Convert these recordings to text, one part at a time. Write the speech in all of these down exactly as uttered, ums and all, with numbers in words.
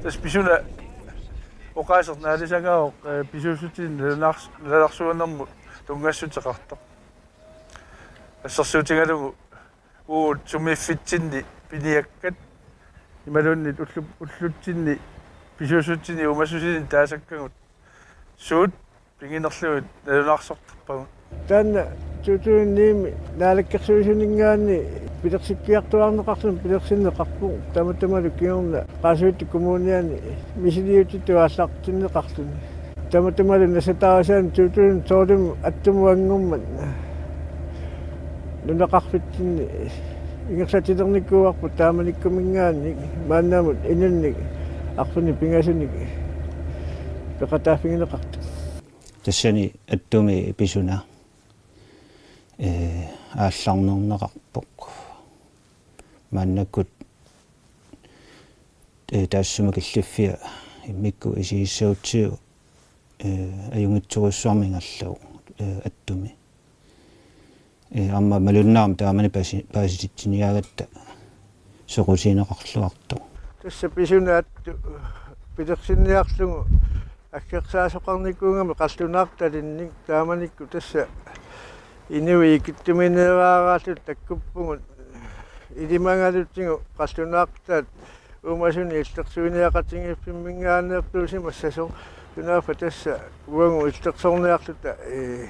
Tassa pisuna oqaaseq naalisagaavoq, eh, pisuussutini nalunaars-, nalunaarsuinermut tunngassuteqartoq. Assersuutigalugu uagut sumiiffitsinni piniakkat imaluunniit ullu-, ullutsinni pisuussutini uumassusilinni taasakkagut suut piginerlugit nalunaarsortarpagut. Taanna to tusind ni-mi naalakkersuisuninngaanniit pilersikkiartuaarneqarluni pilersinneqarpoq, tamatuma kingorna Qaasuitsup Kommuniani misiliutitut aallartinneqarluni. Tamatumalu nassatarisaanik to tusind tolv-imi Attumut anngummat nunaqarfitsinni ingerlatilernikuuarput, taamanikkuminngaanniit maannamut inunnik arfineq-pingasunik peqataaffigineqartoq. Tassani Attumi pisuna, ee, aallarnerneqarpoq. Maannakkut, ee, taassuma killiffia immikkut isigissagutsigu, ee, ajunngitsorujussuarmik ingerlavoq, ee, Attumi. Ee, aamma malunnarami taamani paasi-, paasititsiniaagatta soqutigineqarluartoq. Tassa pisuna Attu pilersinniarlugu aggersaasoqarnikuugami qallunaartalinnik, taamanikkut tassa inuit ikittumineeraaraalluta takkuppugut ilimagalutigu qallunaartaat uumasunik illersuiniaqatigiiffimminngaanneersuusimassasoq. Sunaaffa tassa uagut illersorniarluta, ee,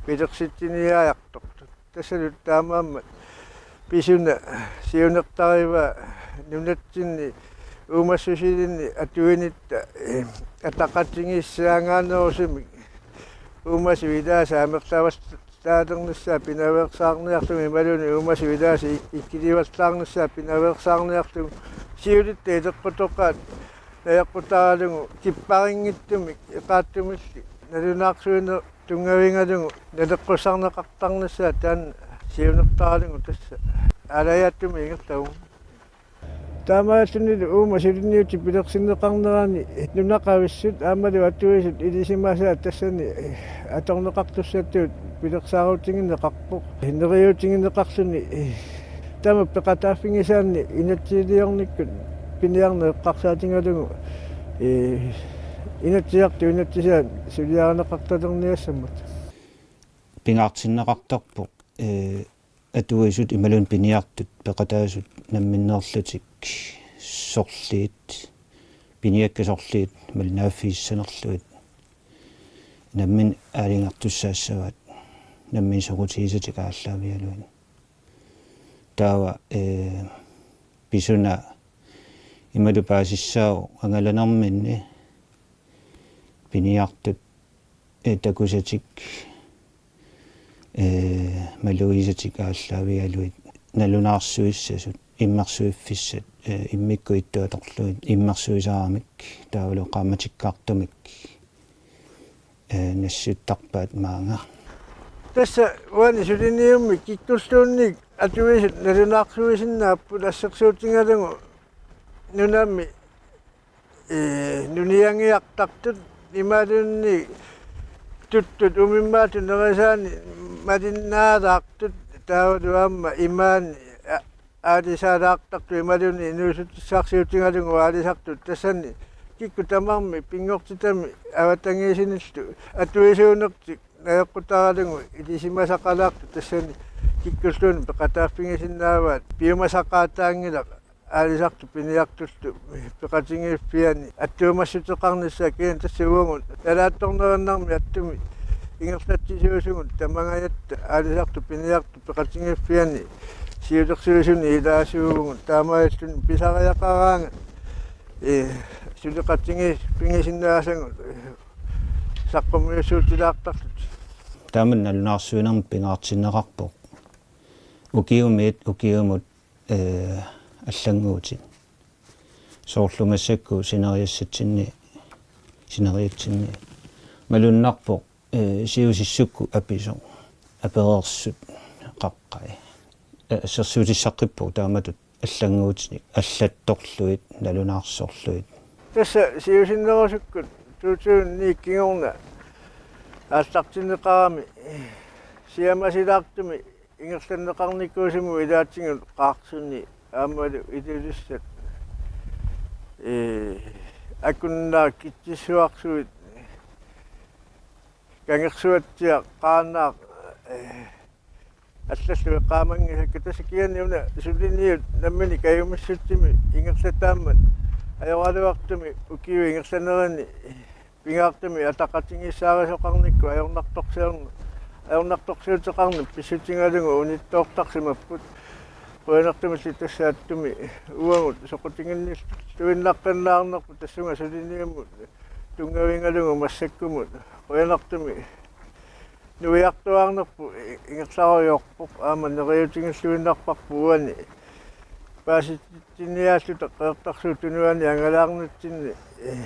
pilersitsiniaajartortut. Tassalu taamaammat pisuna siunertarivaa nunatsinni uumassusilinni atuinitta, ee, ataqatigiissaangaanerusumik uumasut ilaasa amerlavallaalernissaat pinaveersaarniarlugu imaluunniit uumasut ilaasa i-, ikilivallaarnissaat pinaveersaarniarlugu, siulitta ileqqutoqaat najoqqutaralugu kipparinngitsumik eqaatsumilli nalunaarsuineq tunngavigalugu naleqqussarneqartarnissaat taanna siunertaralugu tassa aalajaattumik ingerlavoq. Taamaalillunilu uuma suliniutit pilersinneqarnerani nunaqavissut aammalu atuisut ilisimasaat tassani atorneqartussatut pilersaarutigineqarpoq. Neriuutigineqarluni taama peqataaffigisaanni inatsisiliornikkut piniarneq eqqarsaatigalugu, ee, Inatsisartut inatsisaat suliarineqartalerniassammata. Pingaartinneqartarpoq, ee, atuisut imaluunniit piniartut peqataasut namminneerlutik sorliit, piniakkat sorliit malinnaaffigissanerlugit nammineq aalajangertussaassavaat, nammineq soqutigisatik aallaavigalugit. Taava, ee, pisuna imalu paasissaavoq angalanerminni piniartut, ee, takusatik, ee, malugisatik aallaavigalugit nalunaarsuissasut, immersuiffissat, ee, immikkut ittuatorlugit immersuisaramik taavalu qaammatikkaartumik, ee, nassuttarpaat maanga. Tassa uani suliniummi kikkulluunniit atuisut nalunaarsuisinnaapput assersuutigalugu nunami, ee, nuniangiartartut imaluunniit tuttut umimmaatut nerisaanni malinnaalaartut taavalu aamma imaani a-, aalisaalaartartut imaluunniit inuussutissarsiutigalugu aalisartut, tassani kikkut tamarmik pinngortitami avatangiisinillu atuisuunertik najoqqutaralugu ilisimasaqalaartut tassani kikkulluunniit peqataaffigisinnaavaat, piumasaqaataanngilaq aalisartut piniartullu peqatigiiffianni attuumassuteqarnissaat. Kisianni tassa uagut nalaatsornerinnarmi Attumi ingerlatsisuusugut tamangajatta aalisartut piniartut peqatigiiffianni siulersuisuni ilaasuuvugut, taamaalilluni pisariaqaraangat, ee, suleqatigiiffigisinnaasagut, ee, saqqummiussuutilaartarlutik. Taama nalunaarsuinermik pingaartinneqarpoq ukiumiit ukiumut, ee, allannguutit. Soorlu massakkut sineriassatsinni, sineriatsinni malunnarpoq, ee, siusissukkut apisoq, apereersut qaqqai. Ee, assersuutissaqqippugut taamatut allannguutinik allattorlugit, nalunaarsorlugit. Tassa siusinnerusukkut to tusind ni kingorna aallartinneqarami siamasilaartumi ingerlanneqarnikuusimavoq ilaatigut Qaarsuni aammalu Ilulissat, ee, Akunnaaq, Kitsissuarsuit, Kangersuatsiaq, Qaanaaq, eh, allallu eqqaamanngisakka. Tassa kisianni una suliniut nammineq kajumissutsimik ingerlataammat ajoraluartumik ukiut ingerlaneranni pingaartumik ataqatigiissaarisoqarnikkut ajornartorsiorn-, ajornartorsiuteqarneq pissutigalugu unittoortarsimapput. Qujanartumillu tassa attumi uagut soqutiginninniarluinnarnerput tassunga suliniummut tunngavigalugu massakkumut qujanartumik nuiartuaarnerput i-, ingerlarujoorpoq, aamma neriutigilluinnarparput uani paasititsiniaalluta Qeqertarsuup Tunuani angalaarnitsinni, eh,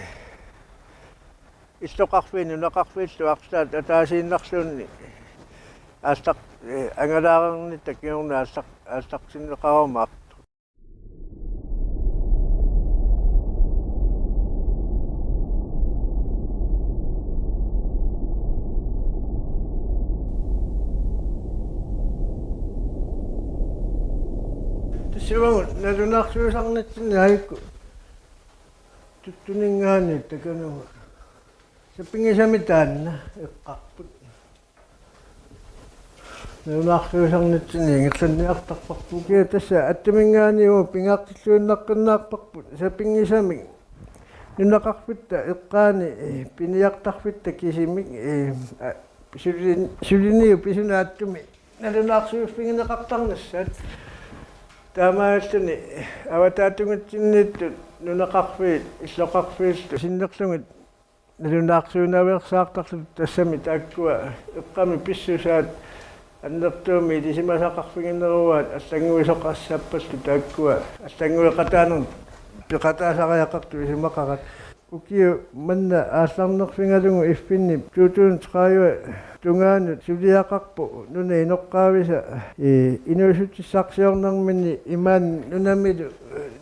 illoqarfiit nunaqarfiillu arlaat ataasiinnarluunniit aallaq-, eh, angalaareernitta kingorna aallaq-, aallartinneqarumaartoq. Tassa uagut nalunaarsuisarnitsinni aajuku tuttuninngaanniit takanunga sapinngisamik taanna eqqarput. Nalunaarsuisarnitsinni ingerlanniartarparput. Ukiut tassa attuminngaanniit uagut pingaartilluinnaqqinnaarparput sapinngisamik nunaqarfitta eqqaani, eh, piniartarfitta kisimik, eh, a-, sulin-, suliniut pisunik attumi nalunaarsuiffigineqartarnissaat. Taamaalilluni avataatungitsinniittut nunaqarfiit illoqarfiillu sinnerlugit nalunaarsuinaveersaartarluta tassami taakkua eqqami pissusaat annertuumik ilisimasaqarfigineruaat allannguisoqassappallu taakkua allanngueqataanermik peqataasariaqartut isumaqaratta. Ukiut manna aallarnerfigalugu iffinnit to tusind tredive tungaanut suliaqarpoq nunap inoqqaavisa, eh, inuussutissarsiornerminni imaanni nunamilu, eh,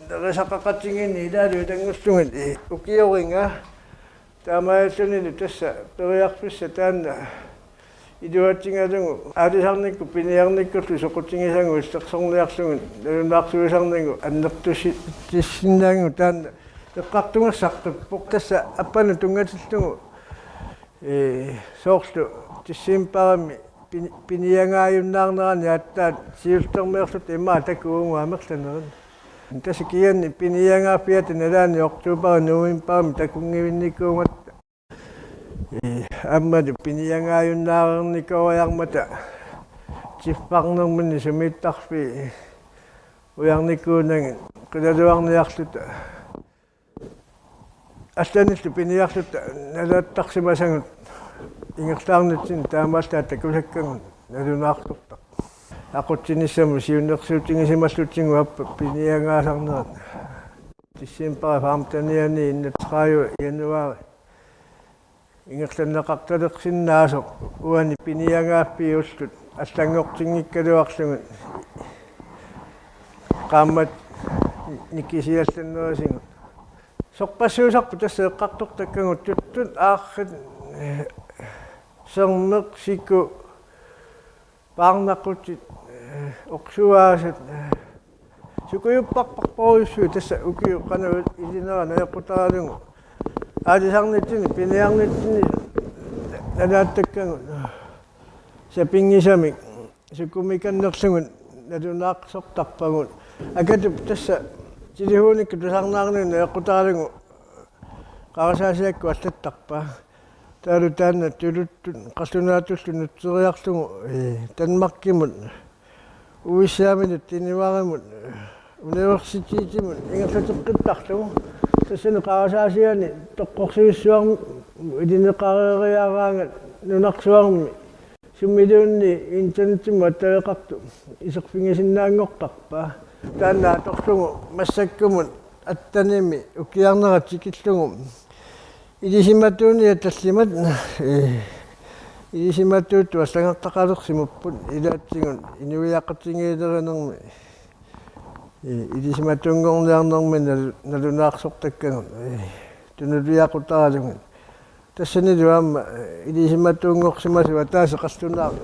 nerisaqaqatigiinni ilaalu ilanngullugit, eh, ukioriga. Taamaalillunilu tassa periarfissaq taanna iluatigalugu aalisarnikkut piniarnikkullu soqutigisagut illersorniarlugit nalunaarsuisarnigut annertusi-, tissinnaangut taanna eqqartugassartuppoq. Tassa appanut tunngatillugu, eh, soorlu decembarimi pini-, piniagaajunnaarnerani aatsaat siullermeerluta ima takuvugut amerlanerit. Tassa kisianni piniagaaffiata nalaani oktobarip novembarimi takunngivinnikuugatta. Eh, aammalu piniagaajunnaareernikooriarmata tiffarnerminni sumiittarfii ujarnikuunagit qilalugarniarluta allanillu piniarluta nalaattarsimasagut ingerlaarnitsinni taamaallaat takusakkagut nalunaarsortaq. Aqutsinissamut siunnersuutigisimallutsigu appa piniagaasarnerat. Decembarip femtenianni enogtredive januari ingerlanneqartalersinnaasoq uani piniagaaffiit ullut allanngortinngikkaluarlugit qaammat nikisiallannerisigut. Sorpassuusarput tassa eqqartortakkagut tuttut, aarrit, eh, sermeq, siku, paarnaqutit, eh, orsuaasat, eh, sukujupparparporujussuit tassa ukiut qanoq ilinerat najoqqutaralugu. Aalisarnitsinni, piniarnitsinni nalaattakkagut sapinngisamik sukumikannerlugit nalunaarsortarpagut. Akatup tassa telefonikkut tusarnaarnini najoqqutaralugu qarasaasiakkut allattarpaa. Taavalu taanna tuluttut qallunaatullu nutseriarlugu, eh, Danmarkimut, U S A-minut, Denverimut, eh, universitetimut ingerlateqqittarlugu. Tassani qarasaasiani toqqorsivissuarmut ilineqareeriaraangat nunarsuarmi sumiluunniit internettimut attaveqartoq iserfigisinnaanngortarpaa. Taanna atorlugu massakkumut attanimi ukiarnera tikillugu ilisimatuuniat tallimat, eh, ilisimatuuttut allagartaqalersimapput ilaatigut inuiaqatigiilerinermi, eh, ilisimatuunngorniarnermi nal-, nalunaarsortakkagut, eh, tunuliaqutaralugit. Tassanilu aamma, eh, ilisimatuunngorsimasoq ataaseq qallunaaq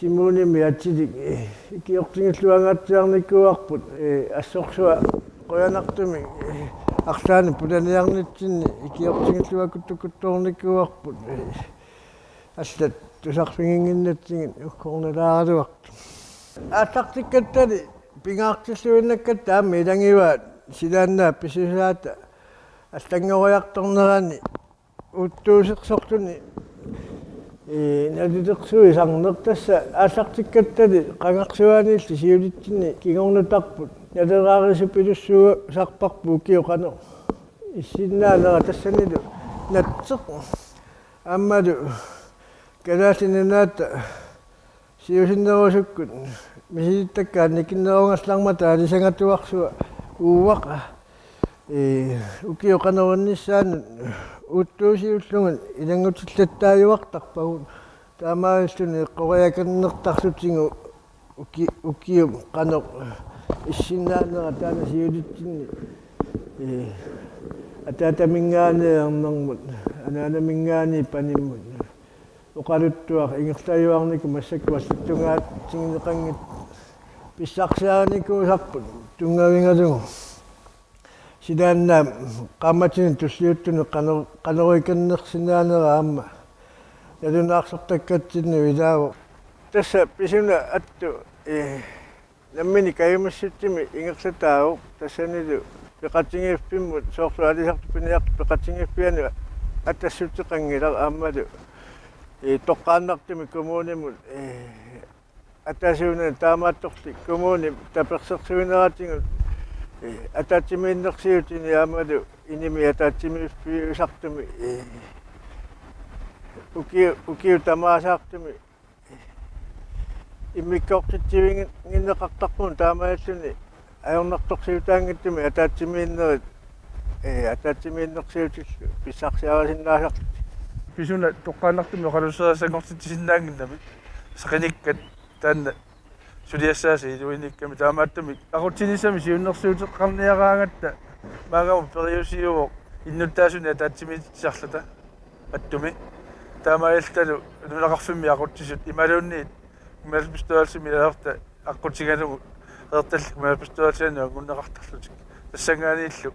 Simunimi atilik, eh, ikiortigilluangaatsiarnikuuarput, eh, assorsuaq qujanartumik, eh, Arlaannik pulaniarnitsinni ikiortigilluakkuttukuttoornikuuarput. Allat tusarfiginnginnatsigit ukkornalaaraluartut. Aallartikkattali pingaartilluinnakkatta aamma ilagivaat silaannaap pisusaata allanngoriartornerani uuttuusersorluni, ee, nalilersuisarneq. Tassa aallartikkattali qangarsuaaniilli siulitsinni kingornutarput naleraarisupilussuusarparput ukioq qanoq issinnaanera, tassanilu natseq aammalu Kalaallit Nunaata siusinnerusukkut misilittakkaat nikinnerugallarmata aalisagatuarsuaq uagut, ee, ukioq qanoq innissaanut uuttuusiullugit ilanngutillattaajuartarpagut. Taamaalilluni eqqoriakannertarlutigu uki-, ukiup qanoq issinnaanera taanna siulitsinni, ee, ataataminngaanniit ernermut, anaanaminngaanniit panimmut oqaluttuaq ingerlajuarnikoq massakkut allattunngaatigineqanngitsoq pissarsiarinikuusarput tunngavigalugu. Silaannaap qaammatini tulliuttuni qano-, qanoq ikinnersinnaanera aamma nalunaarsortakkatsinnut ilaavoq. Tassa pisuna attu, ee, nammineq kajumissutsimi ingerlataavoq, tassanilu peqatigiiffimmut, soorlu aalisartut piniartut peqatigiiffianut atassuteqanngilaq aammalu, ee, toqqaannartumik kommunimut, ee, atasuunani taamaattorli kommunip tapersersuineratigut, ee, ataatsimiinnersiutini aammalu inimi ataatsimiiffiusartumi, ee, ukiu-, ukiut tamaasaartumi immikkoortitsivigineqartarpugut taamaalilluni ajornartorsiutaanngitsumik ataatsimiinnerit, ee, ataatsimiinnersiutillu pissarsiarisinnaasarlutik. Pisuna toqqaannartumik oqaluuserisassanngortitsisinnaannginnami saqinikkat taanna suliassaasa iluiniikkami, taamaattumik aqutsinissamik siunnersuuteqarniaraangatta maannamut periusiuvoq innuttaasunik ataatsimiititsisarluta attumi. Taamaalillutalu nunaqarfimmi aqutsisut imaluunniit kommunalbestyrelsimi ilaasortat aqqutigalugu eqqartorlutik kommunalbestyrelsianut anguniartarlutik. Tassanngaanniillu,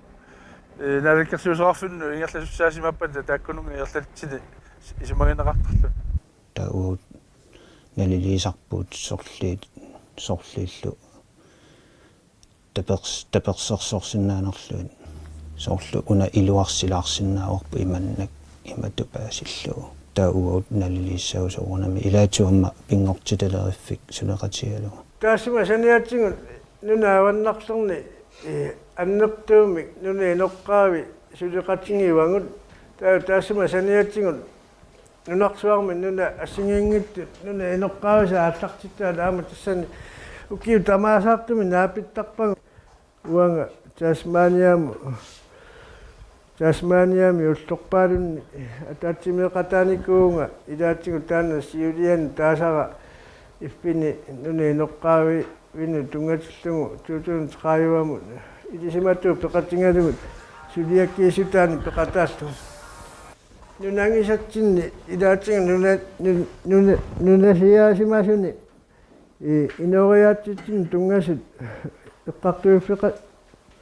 ee, naalakkersuisoqarfinnut ingerlasussaasimappata taakkununnga ingerlatsineq isumagineqartarluni. Taava uagut naliliisarput sorliit-, sorliillu tapers-, tapersersorsinnaanerlugit, soorlu una iluarsilaarsinnaavarput imannak imatut paasillugu. Taava uagut naliliissaagut soorunami ilaatigut aamma pinngortitaleriffik suleqatigalugu. Taassuma saniatigut nunap avannarlerni, ee, annertuumik nunap inoqqaavi suleqatigivagut. Taava taassuma saniatigut nunarsuarmi nunat assigiinngitsut nunap inoqqaavisai aallartittaat aamma tassani ukiut tamaasaartumik naapittarpagut. Uanga Tasmaniamut, Tasmaniami ullorpaalunni ataatsimeeqataanikuuvunga, ilaatigut taanna siuliani taasara iffini nunap inoqqaavi- -nut tunngatillugu to tusind tredive-mut ilisimatuut peqatigalugit suliakkiissutaanik peqataallugu. Nunagisatsinni ilaatigut nuna-, nun-, nuna-, nunasiaasimasuni, ee, inooriaatsitsinni tunngasut eqqartuiffeqa-,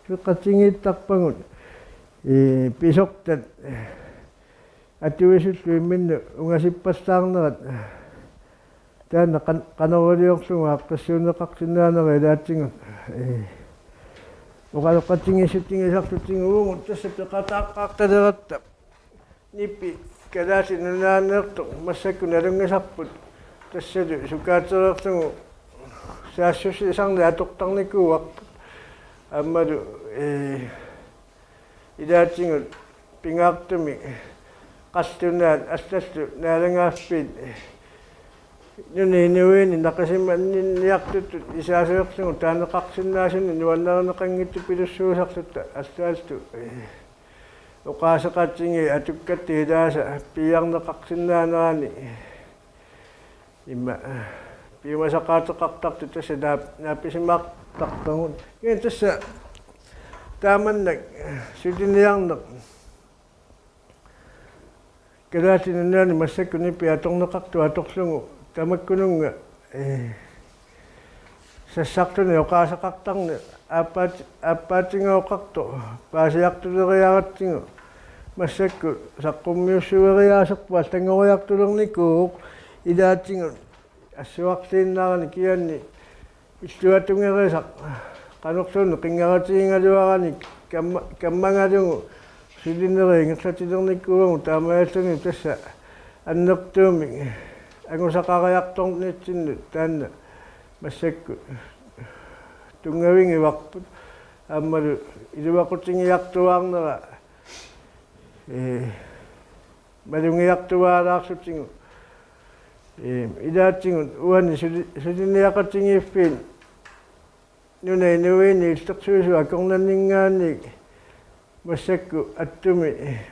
-feqatigiittarpagut, ee, pisortat atuisullu imminnut ungasippallaarnerat. Taanna qan-, qanoq iliorlugu aaqqissuunneqarsinnaanera ilaatigut, ee, oqaloqatigiissutigisarlutigu. Uagut tassa peqataaqqaartaleratta nipi Kalaallit Nunaanneersoq massakkut nalunngisarput, tassalu sukaatereerlugu saassussisarneq atortarnikuuarput. Aammalu, ee, ilaatigut pingaartumik qallunaat allallu naalagaaffiit nunap inuinik naqisimanninniartutut isaaseerlugu taaneqarsinnaasunik nuannarineqanngitsupilussuusarluta allaallu, ee, oqaaseqatigiit atukkatta ilaasa piiarneqarsinnaanerani ima piumasaqaateqartartut tassa naap-, naapisimaartarpagut. Kisianni tassa taamannak suliniarneq Kalaallit Nunaanni massakkut nipi atorneqartoq atorlugu tamakkununnga, ee, Sassartuni oqaaseqartarneq aappaat-, aappaatinngoqqartoq paasiartuleriaratsigu massakkut saqqummiussueriaaserput allanngoriartulernikuuvoq ilaatigut assuarliinnarani kisianni illuatungerisaq qanorluunniit qinngaratigigaluarani kamma-, kammagalugu sulinerit ingerlatilernikuuagut taamaalilluni tassa annertuumik angusaqariartornitsinnut taanna massakkut tunngavigivarput aammalu iluaqutigiartuaarnera, ee, malugiartuaalaarlutigu, ee, ilaatigut uani suli-, suliniaqatigiiffiit nunap inuiinni illersuisut akornanninngaanniit massakkut attumi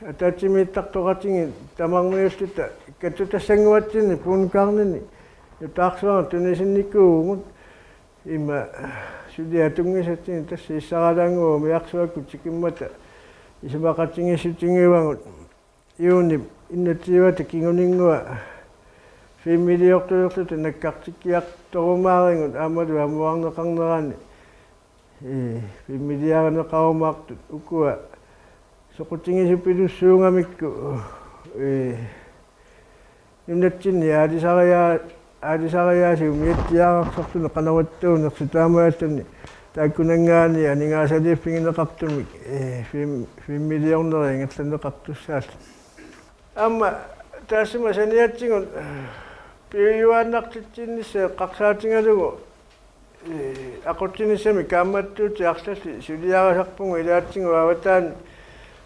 ataatsimiittartoqatigiit tamarmiulluta kattutassannguatsinni Puunkarnini nutaarsuarmi tunisinnikuuvugut. Ima suliat tunngisatsinni tassa Issaralaannguaq umiarsuakkut tikimmata isumaqatigiissutigivagut. Juunip enogtyvete kinguninngua filmiliortulerluta nakkartikkiartorumaarigut aammalu amuarneqarnerani, ee, filmiliarineqarumaartut ukua soqutigisupilluarsuugamikku, ee, nunatsinni aalisariaa-, aalisariaasiit umiatsiaararsorluni qanoq ittuunersoq taamaalilluni taakkunanngaanniit aningaasaliiffigineqartumik, ee, film-, filmiliornerit ingerlanneqartussaalluni. Aamma taassuma saniatigut piujuaannartitsinnissaa eqqarsaatigalugu, ee, aqutsinissamik kaammattuutit arlallit suliarisarpugut ilaatigut avataani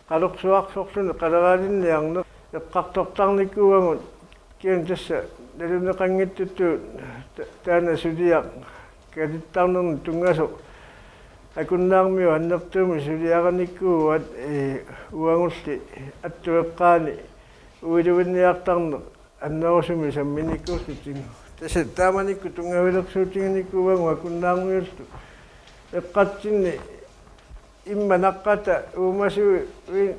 qalersuarsorluni qaleralinniarneq eqqartortarnikuuagut, kisianni tassa naluneqanngitsutut ta-, taanna suliaq kalittarnermut tunngasoq Akunnaarmiut annertuumik suliarinikuuaat, ee, uagulli Attut eqqaani uiluinniartarneq annerusumik samminikuullutigu. Tassa taamanikkut tunngavilersuutiginikuuagut Akunnaarmiullu eqqatsinni immaqa naqqata uumasuit, uin-,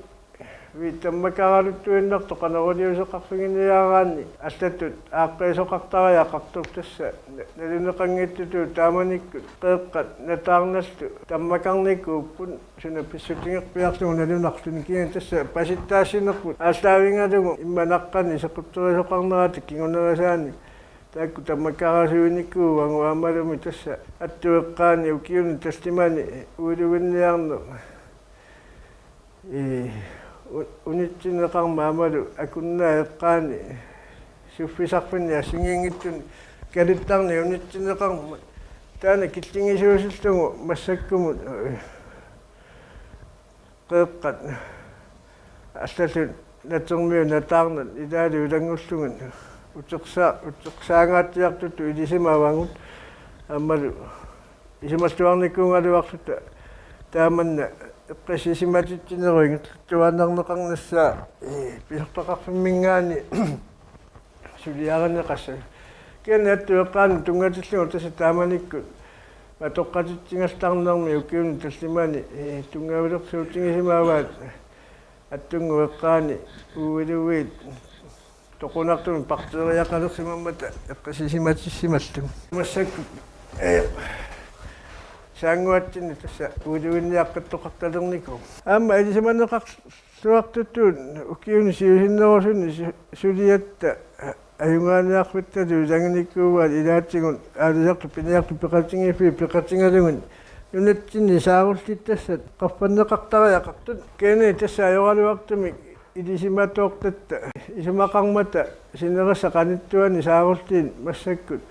uin tammakaraluttuinnartoq qanoq iliuuseqarfiginiaraanni allatut aaqqiisoqartariaqartoq tassa na-, naluneqanngitsutut taamanikkut Qeeqqat nataarnallu tammakarnikuupput suna pissutigerpiarlugu nalunarluni, kisianni tassa pasittaassinerput aallaavigalugu immaqa naqqani sequtterisoqarnerata kingunerisaani taakku tammakarasuinikuuagut aammalumi tassa Attut eqqaani ukiuni tallimani uiluinniarneq, ee, u-, unitsinneqarmat aammalu Akunnaap eqqaani suffisarfinni assigiinngitsuni kalittarneq unitsinneqarmat taanna killigisuusillugu massakkumut, ee, Qeeqqat allallu natermiut nataarnat ilaalu ilanngullugit utersa-, utersaangaatsiartutut ilisimavagut aammalu isumalluarnikuugaluarluta taamanna eqqissisimatitsinerup ingerlattuaannarneqarnissaa, ee, pisortaqarfimminngaanniit suliarineqassasoq. Kisianni Attut eqqaani tunngatillugu tassa taamanikkut matoqqatitsigallarnermi ukiuni tallimani, ee, tunngavilersuutigisimavaat Attunnguup eqqaani uiluit toqunartumik bakteeriaqalersimammata eqqissisimatissimallugu. Massakkut, ee, saannguatsinni tassa uiluinniaqqittoqartalernikuuvoq. Aamma ilisimaneqar- suartutut ukiuni siusinnerusunni su-, suliatta ajugaaniarfittalu ilaginikuuaat ilaatigut aalisartut piniartut peqatigiiffiit peqatigalugit nunatsinni saarullittassaat qaffanneqartariaqartut. Kisianni tassa ajoraluartumik ilisimatoortatta isumaqarmata sinerissap qanittuani saarulliit massakkut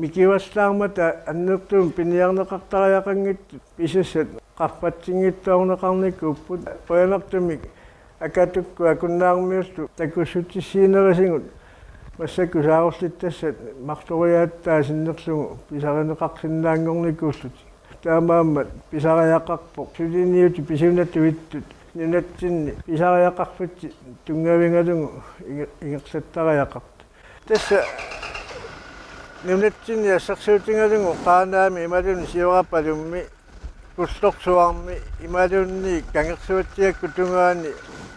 mikivallaarmata annertuumik piniarneqartariaqanngitsut pisassat qaffatsinngitsoorneqarnikuupput. Qujanartumik Akatukkut Akunnaarmiullu takussutissiinerisigut massakkut saarullittassat marloriaataa sinnerlugu pisarineqarsinnaanngornikuullutik. Taamaammat pisariaqarpoq suliniutit pisunatut ittut nunatsinni pisariaqarfittut tunngavigalugu inge-, ingerlattariaqartut. Tassa nunatsinni assersuutigalugu Qaanaami imaluunniit Siorapalummi, Kullorsuarmi imaluunniit Kangersuatsiakkut tungaani,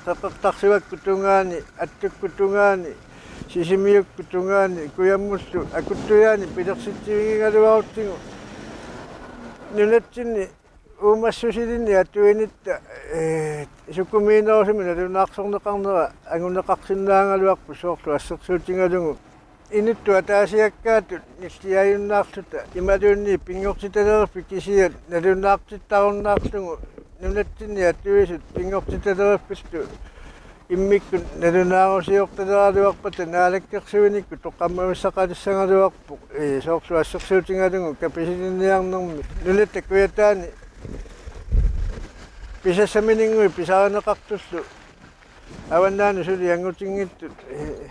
Qeqertarsuakkut tungaani, Attukkut tungaani, Sisimiukkut tungaani, kujammullu akuttujaani pilersitsivigigaluarutsigu Nunatsinni uumassusilinnik atuinitta, ee, sukumiinerusumik nalunaarsorneqarnera anguneqarsinnaagaluarpoq, soorlu assersuutigalugu inuttut ataasiakkaatut nilliajunnaarluta imaluunniit pinngortitaleriffik kisiat nalunaartittarunnaarlugu nunatsinni atuisut pinngortitaleriffillu immikkut nalunaarusiortaleraluarpata naalakkersuinikkut toqqammavissaqalissagaluarpoq, ee, soorlu assersuutigalugu Kapasiliniarnermi Nunatta Kujataani pisassamininnguit pisarineqartullu avannaanut suli angutinngitsut, ee,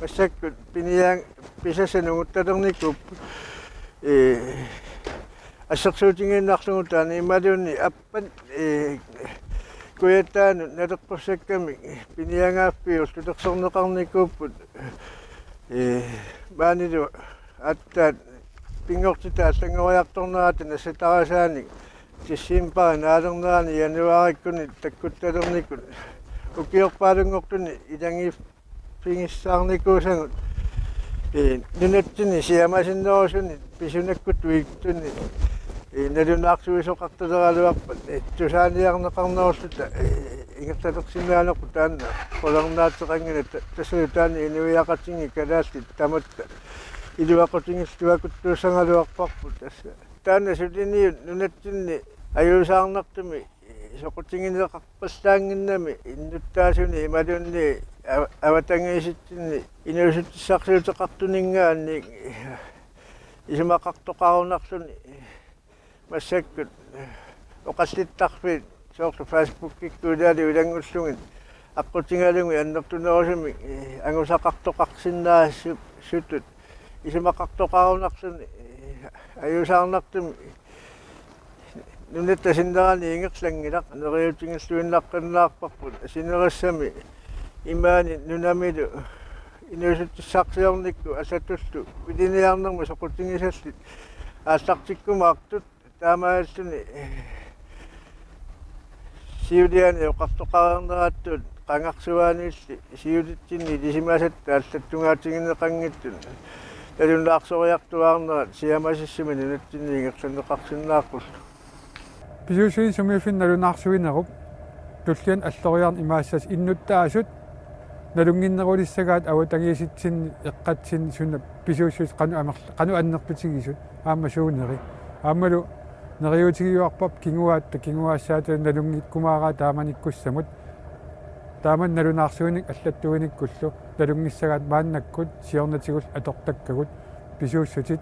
massakkut piniaa-, pisassat nunguttalernikuupput, ee, assersuutigiinnarlugu taanna imaluunniit appat, ee, Kujataanut naleqqussakkamik piniagaaffii ullulersorneqarnikuupput, ee, maanilu aatsaat pinngortitap allanngoriartornerata nassatarisaanik decembari naalernerani januaarikkunni takkuttalernikut ukiorpaalunngortuni ilagiiffigissaarnikuusagut, ee, nunatsinni siammasinnerusunit pisunakkutut uattuttunit, ee, nalunaarsuisoqartaleraluarpat, ee, tusaaniarneqarnerulluta, ee, ingerlalersinnaanerput taanna qularnaateqanngilaq. Ta-, tassalu taanna inuiaqatigiit kalaallit tamatta iluaqutigilluakuttuussagaluarparput tassa. Taanna suliniut nunatsinni ajuusaarnartumik soqutigineqarpallaannginnami innuttaasuni imaluunniit av-, avatangiisitsinni inuusuttissarsiuteqartuninngaanniit isumaqartoqarunarluni massakkut oqallittarfiit soorlu Facebookikkut ilaat ilanngullugit aqqutigalugit annertunerusumik, ee, angusaqartoqarsinnaasutut isumaqartoqarunarluni, ee, ajuusaarnartumik nunatta sinnerani ingerlanngilaq, neriuutigilluinnaqqinnaarparput sinerissami imaani nunamilu inuusuttissarsiornikkut allatullu piliniarnermut soqutigisallit aallartikkumaartut, taamaalilluni siuliani oqartoqareerneratut qangarsuaaniilli siulitsinni ilisimasatta allattugaatigineqanngitsut nalunaarsoriartuaarnerat siammasissumik nunatsinni ingerlanneqarsinnaarpullu. Pisuussutit sumiiffinni nalunaarsuinerup tulliani alloriarneq imaassasi innuttaasut nalunnginnerulissagaat avatangiisitsinni eqqatsinni suna pisuussutit qanoq amerl-, qanoq annertutigisut aamma suuneri. Aammalu neriuutigiuarparput kinguaatta kinguaassaata nalunngikkumaaraat taamanikkussamut. Taamani nalunaarsuineq allattuinikkullu nalunngissagaat maannakkut siornatigullu atortakkagut pisuussutit,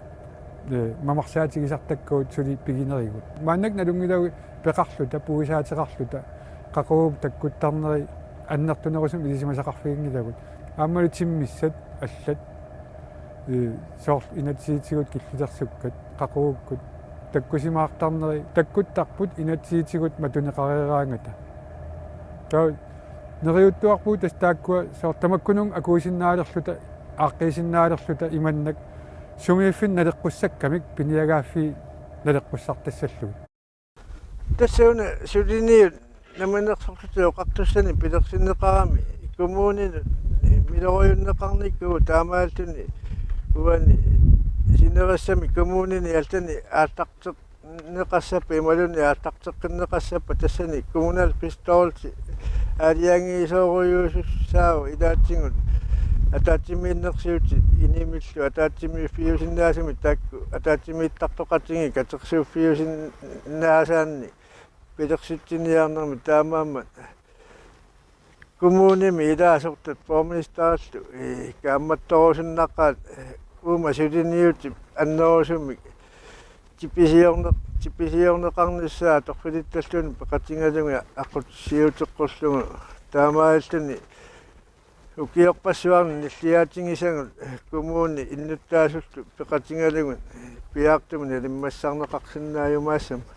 ee, mamarsaatigisartakkagut suli piginerigut. Maannakkut nalunngilagut peqarluta, puisaateqarluta, qaqugu takkuttarneri annertunerusumik ilisimasaqarfiginngilagut. Aammalu timmissat allat, ee, soorlu inatsisitigut killilersukkat, qaqugukkut takkusimaartarneri takkuttarput inatsisitigut matuneqareeraangata. Taava neriuttuarpugut tassa taakkua soorlu tamakkununnga akuusinnaalerluta, aaqqiisinnaalerluta imannak sumiiffinni naleqqussakkamik piniagaaffii naleqqussartassallugit. Tassuuna suliniut Namminersorlutik Oqartussanit pilersinneqarami kommuninut miloriunneqarnikuuvoq, taamaalilluni uani sinerissami kommunini allani aallarteqarneqassappat imaluunniit aallarteqqinneqassappat tassani kommunalbestyrelsi aalajangiisoorujussuussaavoq ilaatigut ataatsimiinnersiutit inimillu ataatsimiiffiusinnaasumik taakku ataatsimiittartoqatigiit katersuuffiusinnaasaannik pilersitsiniarnermi, taamaammat kommunimi ilaasortat borgmesterillu, ee, kaammattorusunnaqaat, ee, uuma suliniutip annerusumik tipisiorne-, tipisiorneqarnissaa atorfilittalluunniit peqatigalugit aqqutissiuuteqqullugu, taamaalilluni ukiorpassuarni nilliaatigisagut kommuni innuttaasullu peqatigalugit piaartumik nalimmassarneqarsinnaajumaassammat.